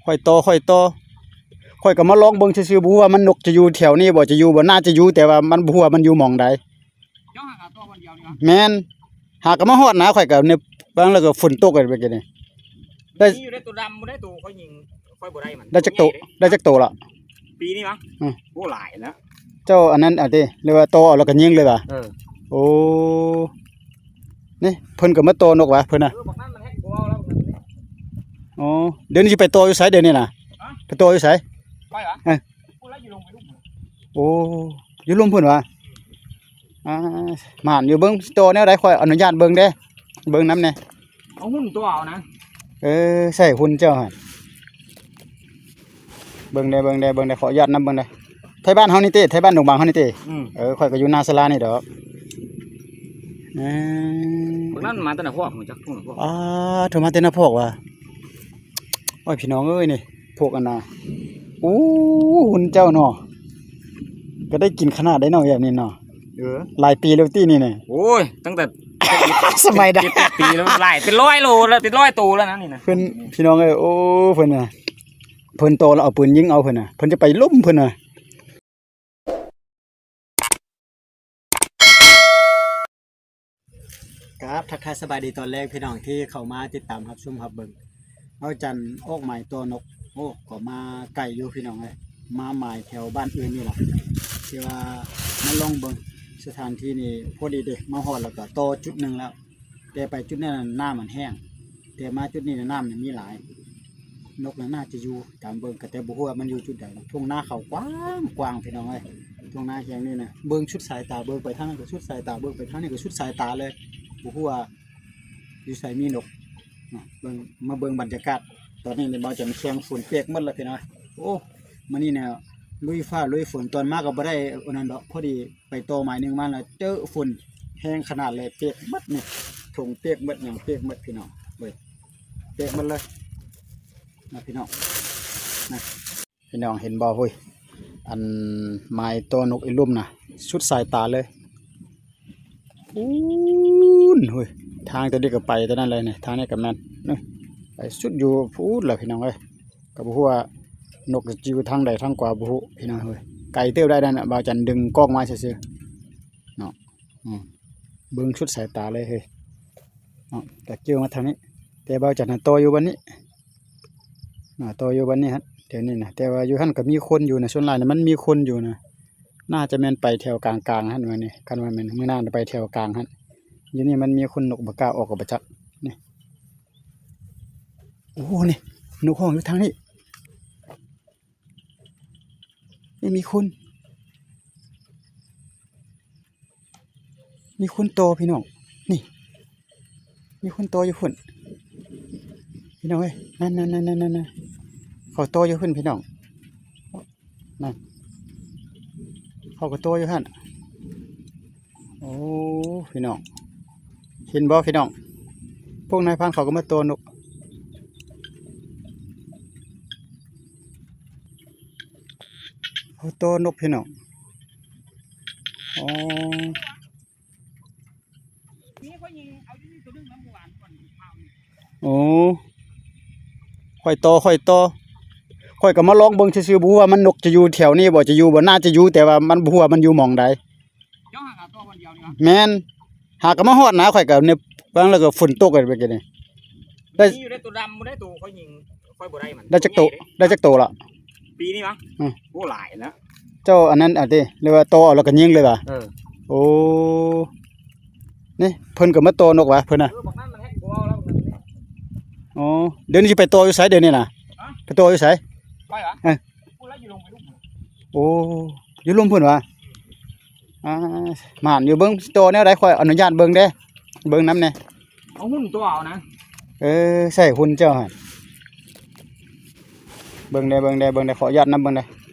ຂ້ອຍຕໍ່ ຂ້ອຍຕໍ່ ຂ້ອຍກໍມາລອງເບິ່ງຊື່ໆ ບໍ່ຮູ້ວ່າມັນນົກຈະຢູ່ແຖວນີ້ບໍ່ ຈະຢູ່ບໍ່ ໜ້າຈະຢູ່ ແຕ່ວ່າມັນບໍ່ຮູ້ວ່າມັນຢູ່ໝ່ອງໃດ. ເຈົ້າຫາກະຕໍ່ຄົນດຽວນີ້ຫວາ? ແມ່ນ ຫາກະມາຮອດນະ ຂ້ອຍກະເນັບເບິ່ງ ແລ້ວກະຝົນຕົກເດ້ມື້ກີ້ນີ້. ໄດ້ ມີຢູ່ໃນໂຕດຳບໍ່ໄດ້ ໂຕຂ້ອຍຍິງ ຂ້ອຍບໍ່ໄດ້ມັນ ໄດ້ຈັກໂຕ ໃຫຍ່ເດ້ ໄດ້ຈັກໂຕລະ? ປີນີ້ຫວາ? ອືມ ໂອ້ ຫຼາຍແລ້ວ. ເຈົ້າອັນນັ້ນເອົາຕິ ຫຼືວ່າຕໍ່ເອົາແລ້ວກະຍິງເລີຍຫວາ? ເອີ ໂອ້ ນີ້ເພິ່ນກໍມາຕໍ່ນົກຫວາ ເພິ່ນນະ? ເອີ ບັກນັ້ນມັນແຮງບໍ່ເອົາແລ້ວ ອໍ ດຽວນີ້ຊິໄປຕໍ່ຢູ່ໃສດຽວນີ້ນະ? ຮະ? ໄປຕໍ່ຢູ່ໃສ? ຂ້ອຍຫວາ? ເອີ ພຸ້ນລະ ຢູ່ລົງໄປລຸ່ມພຸ້ນ. ໂອ້ ຢູ່ລຸ່ມພຸ້ນຫວາ? ອ່າ ໝານຢູ່ ເບິ່ງຕໍ່ແນວໃດ ຂ້ອຍອະນຸຍາດເບິ່ງເດ້ ເບິ່ງນຳແດ່. ເອົາຫຸ່ນຕົວເອົານະ. ເອີ ໃສ່ຫຸ່ນເຈົ້າຫັ້ນ ເບິ່ງແດ່ ເບິ່ງແດ່ ເບິ່ງແດ່ ຂໍອະນຸຍາດນຳເບິ່ງແດ່. ໄທບ້ານເຮົານີ້ຕິ ໄທບ້ານດົງບາງເຮົານີ້ຕິ. ອືມ ເອີ ຂ້ອຍກໍຢູ່ໜ້າສາລານີ້ດອກ. ເອີ ພວກນັ້ນມາແຕ່ນາພອກ ຮູ້ຈັກພວກນາພອກ. ອ້າ ໂທ ມາແຕ່ນາພອກຫວາ? ໂອ້ຍ ພີ່ນ້ອງເອີຍ ນີ້ ພວກອັນນ່າ ໂອ້ ຫຸ່ນເຈົ້າເນາະ ກໍໄດ້ກິນຂະໜາດໃດເນາະ ແບບນີ້ເນາະ. ເອີ ຫຼາຍປີແລ້ວຕິນີ້ນະ? ໂອ້ຍ ຕັ້ງແຕ່ ສະໄໝໃດ ເຈັດແປດປີແລ້ວ ຫຼາຍ ເປັນຮ້ອຍໂລແລ້ວ ເປັນຮ້ອຍໂຕແລ້ວນະນີ້ນະ. ເພິ່ນ ພີ່ນ້ອງເອີຍ ໂອ້ ເພິ່ນນະ ເພິ່ນຕໍ່ແລ້ວເອົາປືນຍິງເອົາ ເພິ່ນນະ ເພິ່ນຈະໄປລົມເພິ່ນນະ. ກາບທັກທາຍສະບາຍດີຕອນແລງ ພີ່ນ້ອງທີ່ເຂົ້າມາຕິດຕາມຮັບຊົມຮັບເບິ່ງ. ເຮົາຈັນອອກໝາຍຕໍ່ນົກ ໂອ້ ກໍມາໄກຢູ່ພີ່ນ້ອງເອີຍ ມາໝາຍແຖວບ້ານອື່ນນີ້ລະ ທີ່ວ່າມາລອງເບິ່ງສະຖານທີ່ນີ້. ພໍດີເດ້ ມາຮອດແລ້ວກໍຕໍ່ຈຸດໜຶ່ງແລ້ວ ແຕ່ໄປຈຸດນັ້ນນ້ຳມັນແຫ້ງ ແຕ່ມາຈຸດນີ້ນ້ຳມັນມີຫຼາຍ. ນົກນັ້ນໜ້າຈະຢູ່ຕາມເບິ່ງ ກໍແຕ່ບໍ່ຮູ້ວ່າມັນຢູ່ຈຸດໃດ. ທົ່ງນາເຂົາກວ້າງໆ ພີ່ນ້ອງເອີຍ ທົ່ງນາແຫ່ງນີ້ນະ ເບິ່ງສຸດສາຍຕາ ເບິ່ງໄປທາງນັ້ນກໍສຸດສາຍຕາ ເບິ່ງໄປທາງນີ້ກໍສຸດສາຍຕາເລີຍ ບໍ່ຮູ້ວ່າຢູ່ໃສມີນົກເນາະ. ເບິ່ງ ມາເບິ່ງບັນຍາກາດຕອນນີ້ ເບົາຈັນແຂ່ງຝົນປຽກໝົດລະພີ່ນ້ອງ. ໂອ້ ມື້ນີ້ນະລຸຍຟ້າລຸຍຝົນ ຕອນມາກໍບໍ່ໄດ້ອັນນັ້ນດອກ ພໍດີ ໄປຕໍ່ໝາຍໜຶ່ງມາແລ້ວ ເຈີຝົນແຮງຂະໜາດເລີຍ ປຽກໝົດນີ້ ຖົງປຽກໝົດ ຫຍັງປຽກໝົດພີ່ນ້ອງເອີຍ ປຽກໝົດເລີຍນະພີ່ນ້ອງນະ. ພີ່ນ້ອງເຫັນບໍ່? ໂອ້ຍ ອັນໝາຍຕໍ່ນົກອີ່ລຸ່ມນະ ສຸດສາຍຕາເລີຍ ພຸ້ນ. ໂອ້ຍ ທາງຕົວນີ້ກໍໄປຕົວນັ້ນເລີຍນີ້ ທາງນີ້ກໍແມ່ນນີ້ ໄປສຸດຢູ່ພຸ້ນລະພີ່ນ້ອງເອີຍ. ກໍບໍ່ຮູ້ວ່ານົກຈະຢູ່ທາງໃດທາງຂວາບໍ່ຮູ້ພີ່ນ້ອງເອີຍ ໄກເຕີບໄດ້ນັ້ນນະ. ບ່າວຈັນດຶງກ້ອງມາຊື່ໆເນາະ ອືມ ເບິ່ງສຸດສາຍຕາເລີຍເຮີ້ຍເນາະ. ກະເກີ້ມາທາງນີ້ ແຕ່ບ່າວຈັນຫັ້ນຕໍ່ຢູ່ບ່ອນນີ້ ອ່າ ຕໍ່ຢູ່ບ່ອນນີ້ຫັ້ນ ແຖວນີ້ນະ. ແຕ່ວ່າຢູ່ຫັ້ນກໍມີຄົນຢູ່ນະ ສ່ວນຫຼາຍນະມັນມີຄົນຢູ່ນະ ໜ້າຈະແມ່ນໄປແຖວກາງໆຫັ້ນ ມື້ນີ້ ຄັນວ່າແມ່ນມື້ໜ້າໄປແຖວກາງຫັ້ນ. ຢູ່ນີ້ມັນມີຄົນ ນົກບໍ່ກ້າອອກກໍບໍ່ຈັກນີ້. ໂອ້ ນີ້ ນົກຮ້ອງຢູ່ທາງນີ້ ນີ້ມີຄົນ ມີຄົນຕໍ່ພີ່ນ້ອງ ນີ້ ມີຄົນຕໍ່ຢູ່ພຸ້ນພີ່ນ້ອງເອີຍ. ນັ້ນໆໆໆໆ ເຂົາຕໍ່ຢູ່ພຸ້ນພີ່ນ້ອງ ນັ້ນ ເຂົາກໍຕໍ່ຢູ່ຫັ້ນ. ໂອ້ ພີ່ນ້ອງ ເຫັນບໍ່ພີ່ນ້ອງ ພວກນາຍພານເຂົາກໍມາຕໍ່ນົກ ເຂົາຕໍ່ນົກພີ່ນ້ອງ. ອໍ ໂອ້ ຂ້ອຍຕໍ່ ຂ້ອຍຕໍ່ ຂ້ອຍກໍມາລອງເບິ່ງຊື່ໆ ບໍ່ຮູ້ວ່າມັນນົກຈະຢູ່ແຖວນີ້ບໍ່ ຈະຢູ່ບໍ່ ໜ້າຈະຢູ່ ແຕ່ວ່າມັນບໍ່ຮູ້ວ່າມັນຢູ່ໝ່ອງໃດ. ເຈົ້າຫາກະຕໍ່ຄົນດຽວນີ້ຫວາ? ແມ່ນ ຫາກະມາຮອດນະ ຂ້ອຍກະເນັບເບິ່ງ ແລ້ວກະຝົນຕົກເດ້ມື້ກີ້ນີ້. ໄດ້ ມີຢູ່ໃນໂຕດຳບໍ່ໄດ້ ໂຕຂ້ອຍຍິງ ຂ້ອຍບໍ່ໄດ້ມັນ ໄດ້ຈັກໂຕ ໄດ້ຈັກໂຕລະ? ປີນີ້ຫວາ? ອືມ ໂອ້ ຫຼາຍແລ້ວ. ເຈົ້າອັນນັ້ນເອົາຕິ ຫຼືວ່າຕໍ່ເອົາແລ້ວກະຍິງເລີຍຫວາ? ເອີ ໂອ້ ນີ້ເພິ່ນກໍມາຕໍ່ນົກຫວາ ເພິ່ນນະ? ອໍ ດຽວນີ້ຊິໄປຕໍ່ຢູ່ໃສດຽວນີ້ນະ? ຮະ? ໄປຕໍ່ຢູ່ໃສ? ຂ້ອຍຫວາ? ເອີ ພຸ້ນລະ ຢູ່ລົງໄປລຸ່ມພຸ້ນ. ໂອ້ ຢູ່ລຸ່ມພຸ້ນຫວາ? ອ່າ ໝານຢູ່ ເບິ່ງຕໍ່ແນວໃດ ຂ້ອຍອະນຸຍາດເບິ່ງເດ້ ເບິ່ງນຳແດ່. ເອົາຫຸ່ນຕົວເອົານະ. ເອີ ໃສ່ຫຸ່ນເຈົ້າຫັ້ນ ເບິ່ງແດ່ ເບິ່ງແດ່ ເບິ່ງແດ່ ຂໍອະນຸຍາດນຳເບິ່ງແດ່.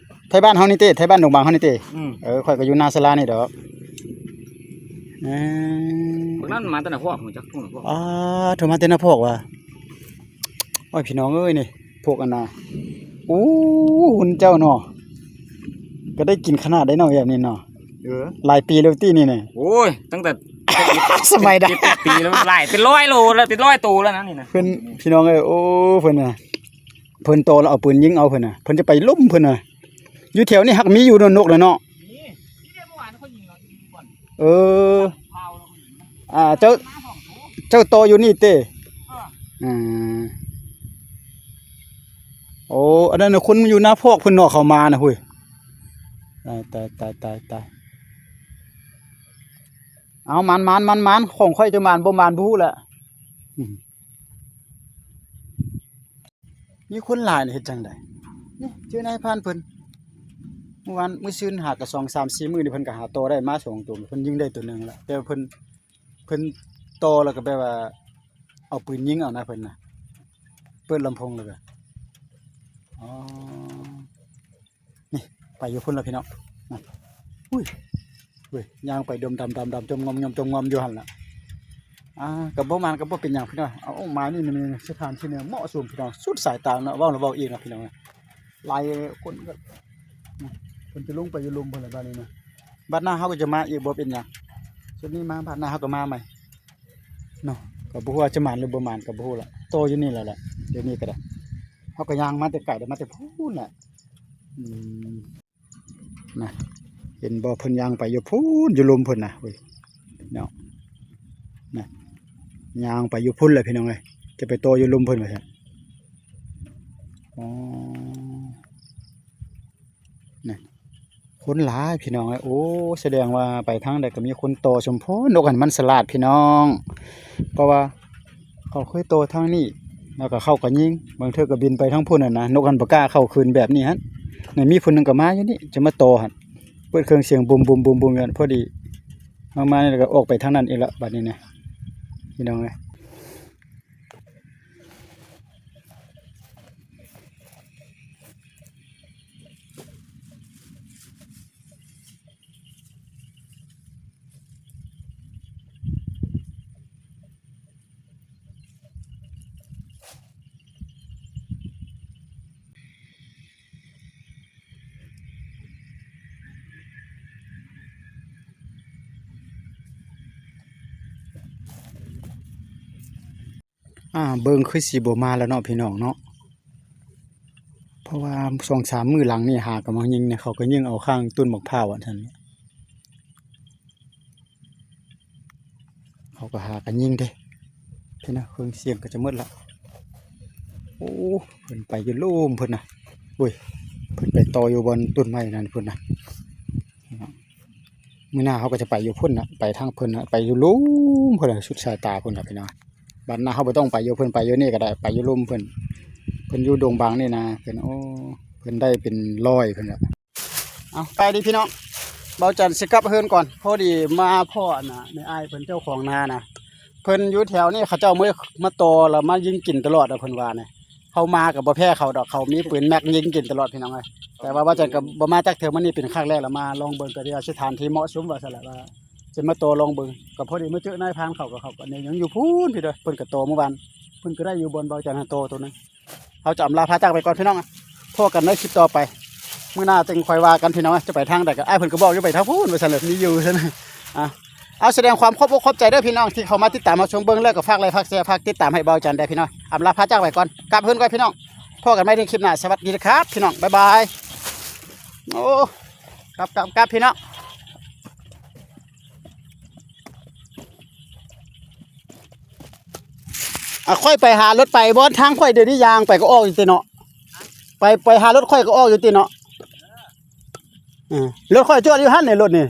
ໄທບ້ານເຮົານີ້ຕິ ໄທບ້ານດົງບາງເຮົານີ້ຕິ? ອືມ ເອີ ຂ້ອຍກໍຢູ່ໜ້າສາລານີ້ດອກ. ເອີ ພວກນັ້ນມາແຕ່ນາພອກ ຮູ້ຈັກພວກນາພອກ? ອ້າ ໂທ ມາແຕ່ນາພອກຫວາ? ໂອ້ຍ ພີ່ນ້ອງເອີຍ ນີ້ ພວກອັນນ່າ ໂອ້ ຫຸ່ນເຈົ້າເນາະ ກໍໄດ້ກິນຂະໜາດໃດເນາະ ແບບນີ້ເນາະ. ເອີ ຫຼາຍປີແລ້ວຕິນີ້ນະ? ໂອ້ຍ ຕັ້ງແຕ່ ສະໄໝໃດ ເຈັດແປດປີແລ້ວ ຫຼາຍ ເປັນຮ້ອຍໂລແລ້ວ ເປັນຮ້ອຍໂຕແລ້ວນະນີ້ນະ. ເພິ່ນ ພີ່ນ້ອງເອີຍ ໂອ້ ເພິ່ນນະ ເພິ່ນຕໍ່ແລ້ວເອົາປືນຍິງເອົາເພິ່ນນະ ເພິ່ນຈະໄປລົມເພິ່ນນະ. ຢູ່ແຖວນີ້ຫາກມີຢູ່ເນາະ ນົກນະເນາະ. ເອີ ອ່າ ເຈົ້າ ເຈົ້າຕໍ່ຢູ່ນີ້ເຕ? ອືມ ໂອ້ ອັນນັ້ນນະ ຄົນຢູ່ນາພອກເພິ່ນເນາະ ເຂົ້າມານະ. ຫຸ້ຍ ຕາຍ ຕາຍ ຕາຍ ຕາຍ ຕາຍ. ເອົາ ໝານ ໝານ ໝານ ໝານ ຂອງຂ້ອຍຈະໝານບໍ່ໝານບໍ່ຮູ້ແຫຼະ. ອືມ ມີຄົນຫຼາຍນີ້ເຮັດຈັ່ງໃດ? ນີ້ ເຈີນາຍພານເພິ່ນ ມື້ວານ ມື້ຊືນ ຫາກະສອງສາມສີ່ມື້ນີ້ ເພິ່ນກະຫາຕໍ່ໄດ້ມາສອງໂຕ ເພິ່ນຍິງໄດ້ໂຕໜຶ່ງລະ ແຕ່ວ່າເພິ່ນ ເພິ່ນຕໍ່ແລ້ວກະແບບວ່າເອົາປືນຍິງເອົານະ ເພິ່ນນະ ເປີດລຳໂພງແລ້ວກະ ອໍ ນີ້ ໄປຢູ່ພຸ້ນລະພີ່ນ້ອງ. ອຸ້ຍ ເວີຍ ຍ່າງໄປດົມດຳໆ ຈົມງອມໆ ຈົມງອມຢູ່ຫັ້ນລະ. ອ່າ ກະບໍ່ໝານກະບໍ່ເປັນຫຍັງພີ່ນ້ອງ. ເອົາ ມານີ້ ນີ້ ນີ້ ສະຖານທີ່ນີ້ເໝາະສົມພີ່ນ້ອງ ສຸດສາຍຕາເນາະ. ເວົ້າລະເວົ້າອີກນະພີ່ນ້ອງ ຫຼາຍຄົນກະ ອືມ ເພິ່ນຈະລົງໄປຢູ່ລຸ່ມເພິ່ນລະບາດນີ້ນະ. ບາດໜ້າເຮົາກະຈະມາອີກ ບໍ່ເປັນຫຍັງ. ຊຸດນີ້ມາ ບາດໜ້າເຮົາກະມາໃໝ່ເນາະ. ກະບໍ່ຮູ້ວ່າຈະໝານຫຼືບໍ່ໝານກະບໍ່ຮູ້ລະ ຕໍ່ຢູ່ນີ້ແຫຼະ ດຽວນີ້ກະໄດ້. ເຮົາກະຍ່າງມາແຕ່ໄກ ໄດ້ມາແຕ່ພຸ້ນແຫຼະ. ອືມ ນະ ເຫັນບໍ່ ເພິ່ນຍ່າງໄປຢູ່ພຸ້ນ ຢູ່ລຸ່ມພຸ້ນນະ. ໂອ້ຍ ເນາະ ນະ ຍ່າງໄປຢູ່ພຸ້ນແຫຼະພີ່ນ້ອງເອີຍ ຈະໄປຕໍ່ຢູ່ລຸ່ມເພິ່ນວ່າຊັ້ນ. ອໍ ນະ ຄົນຫຼາຍພີ່ນ້ອງເອີຍ. ໂອ້ ສະແດງວ່າໄປທາງໃດກະມີຄົນຕໍ່ສົມພໍ. ນົກຫັ້ນມັນສະຫຼາດພີ່ນ້ອງ ເພາະວ່າ ເຂົາເຄີຍຕໍ່ທາງນີ້ ແລ້ວກະເຂົາກະຍິງ ບາງເທື່ອກະບິນໄປທາງພຸ້ນຫັ້ນນະ. ນົກຫັ້ນບໍ່ກ້າເຂົ້າຄືນແບບນີ້ຫັ້ນ. ນີ້ມີຜູ້ໜຶ່ງກະມາຢູ່ນີ້ ຈະມາຕໍ່ຫັ້ນ ເປີດເຄື່ອງສຽງບຸມໆໆໆ ຢູ່ຫັ້ນ. ພໍດີເຮົາມານີ້ແລ້ວກະອອກໄປທາງນັ້ນອີກລະ ບາດນີ້ນະ ພີ່ນ້ອງເອີຍ. ອ່າ ເບິ່ງຄືຊິບໍ່ມາແລ້ວເນາະພີ່ນ້ອງເນາະ ເພາະວ່າສອງສາມມື້ຫຼັງນີ້ຫາກະມາຍິງນະ ເຂົາກະຍິງເອົາຂ້າງຕົ້ນໝາກພ້າວຫັ້ນ ເຂົາກະຫາກະຍິງເດ້. ເພິ່ນນະ ເຄື່ອງສຽງກະຈະໝົດລະ. ໂອ້ ເພິ່ນໄປຢູ່ລຸ່ມເພິ່ນນະ. ໂອ້ຍ ເພິ່ນໄປຕໍ່ຢູ່ບ່ອນຕົ້ນໄມ້ນັ້ນພຸ້ນນະ. ມື້ໜ້າເຮົາກະຈະໄປຢູ່ພຸ້ນນະ ໄປທາງເພິ່ນນະ ໄປຢູ່ລຸ່ມພຸ້ນນະ ສຸດສາຍຕາພຸ້ນນະພີ່ນ້ອງ. ບາດໜ້າເຮົາບໍ່ຕ້ອງໄປຢູ່ເພິ່ນ ໄປຢູ່ນີ້ກະໄດ້ ໄປຢູ່ລຸ່ມເພິ່ນ ເພິ່ນຢູ່ດົງບາງນີ້ນະ. ເພິ່ນ ໂອ້ ເພິ່ນໄດ້ເປັນຮ້ອຍພຸ້ນລະ. ເອົາ ໄປດີພີ່ນ້ອງ ເບົາຈັນຊິກັບເຮືອນກ່ອນ. ພໍດີມາພໍ້ອັນນະ ແມ່ອ້າຍເພິ່ນເຈົ້າຂອງນານະ ເພິ່ນຢູ່ແຖວນີ້ ເຂົາເຈົ້າມາ ມາຕໍ່ລະມາຍິງກິນຕະຫຼອດ ເພິ່ນວ່ານະ. ເຮົາມາກະບໍ່ແພ້ເຂົາດອກ ເຂົາມີປືນແມັກຍິງກິນຕະຫຼອດພີ່ນ້ອງເອີຍ. ແຕ່ວ່າ ເບົາຈັນກະບໍ່ມາຈັກເທື່ອ ມື້ນີ້ເປັນຄັ້ງແລກລະ ມາລອງເບິ່ງ ກະຖືວ່າສະຖານທີ່ເໝາະສົມວ່າຊັ້ນລະ ວ່າຊິມາຕໍ່ລອງເບິ່ງ. ກະພໍດີມາເຈີນາຍພານເຂົາ ກະເຂົາກະຍັງຢູ່ພຸ້ນພີ່ເດີ ເພິ່ນກະຕໍ່ມື້ວານ ເພິ່ນກະໄດ້ຢູ່ບ່ອນເບົາຈັນຫັ້ນຕໍ່ໂຕໜຶ່ງ. ເຮົາຈະອຳລາພາຈາກໄປກ່ອນພີ່ນ້ອງ ພໍ້ກັນໃນຄລິບຕໍ່ໄປ ມື້ໜ້າຈຶ່ງຄ່ອຍວ່າກັນພີ່ນ້ອງ. ຈະໄປທາງໃດກະ ອ້າຍເພິ່ນກະບອກຢູ່ ໄປທາງພຸ້ນວ່າຊັ້ນແຫຼະ ມີຢູ່ຊັ້ນ. ອ່າ ເອົາ ສະແດງຄວາມຂອບອົກຂອບໃຈເດີພີ່ນ້ອງ ທີ່ເຂົ້າມາຕິດຕາມຮັບຊົມເບິ່ງ ແລ້ວກະຝາກໄລຄ໌ ຝາກແຊ ຝາກຕິດຕາມໃຫ້ເບົາຈັນແດ່ພີ່ນ້ອງ. ອຳລາພາຈາກໄປກ່ອນ ກັບເຮືອນກ່ອນພີ່ນ້ອງ ພໍ້ກັນໃໝ່ໃນຄລິບໜ້າ. ສະຫວັດດີຄັບພີ່ນ້ອງ ບາຍບາຍ. ໂອ້ ກັບ ກັບ ກັບພີ່ນ້ອງ. ອ່າ ຂ້ອຍໄປຫາລົດໄປ ບ່ອນທາງຂ້ອຍດຽວນີ້ ຍ່າງໄປກະອອກຢູ່ຕິເນາະ ໄປ ໄປຫາລົດຂ້ອຍກະອອກຢູ່ຕິເນາະ. ເອີ ລົດຂ້ອຍຈອດຢູ່ຫັ້ນນີ້ ລົດນີ້